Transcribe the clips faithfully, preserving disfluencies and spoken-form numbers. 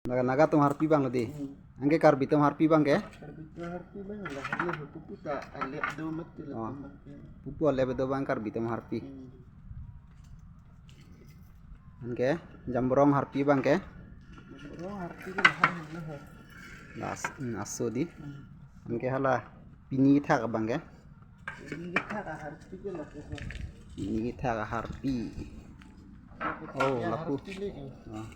Naga, Naga atum harpi abang lo dei. Hmm. Anke Karbi atum harpi abang ke? Karbi atum harpi abang lo, hanya pupu ta alep do mati lo. Oh. Atum abang ke. Pupu alep do abang Karbi atum harpi. Hmm. Anke Jamborong harpi abang ke? Jamborong harpi ke lahai lo. Las, hmm, laso dei. Hmm. Anke hala pini kethak abang ke? Pini kethak aharpi ke lake. Pini kethak aharpi. Oh, lapu. Harpi lake. Oh.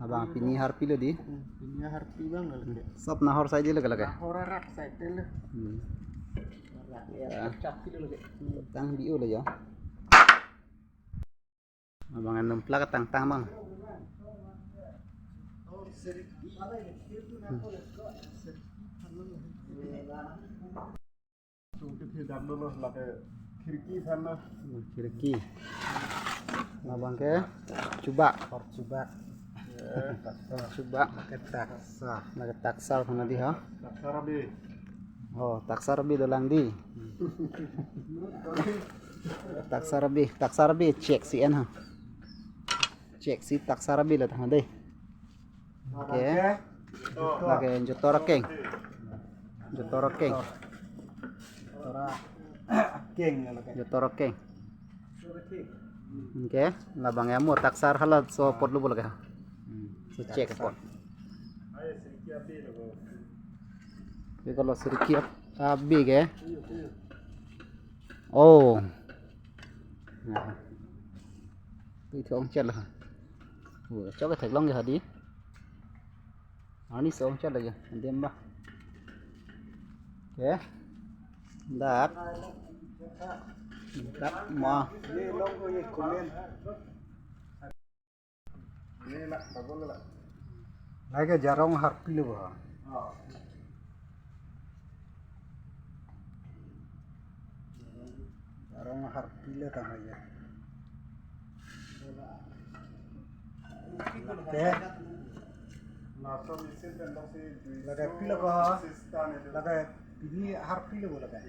Abang pini harpi lo dei. Hmm, pini harpi abang lo lake. Sob Nahor side lo ke lake? Nahor arak side lo. Hmm. Arak ya, ya. Kachak lo lake. Hmm. Tang bi-o lo ya. Abang anum plak tang tang abang. Hmm. So, kita dak dulu lake khirki sana. Hmm, khirki. Abang ke chubak. Hor chubak. Eh, taksar. Chubak. Lake taksar. Lake taksar aphan dei ha. Taksar abi. Oh, taksar abi dolang dei. Taksar abi, taksar abi chek si en ha. Chek si taksar abi lo tang dei. Oke. Oke, jotor akeng. Jotor akeng. Jotor akeng lo lake. Jotor akeng. Oke, labang ya mo taksar hala so pot lo bo lake. Hmm. So chek pot. Oke, kalau sedikit abi ke. Oh. Nah. Itu ong chel ha. Oh, chok theklong ke ha dei. Arni so ong chel lake. Dem ba. Oke. Dak. Dak ma. Lake Jarong harpi lo ba. Jarong harpi lo tang aja. Lake. Lake pilo ko. Lake pini harpi lo lake.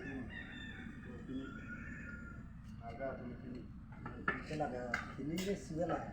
Lake pini ke siwa lake.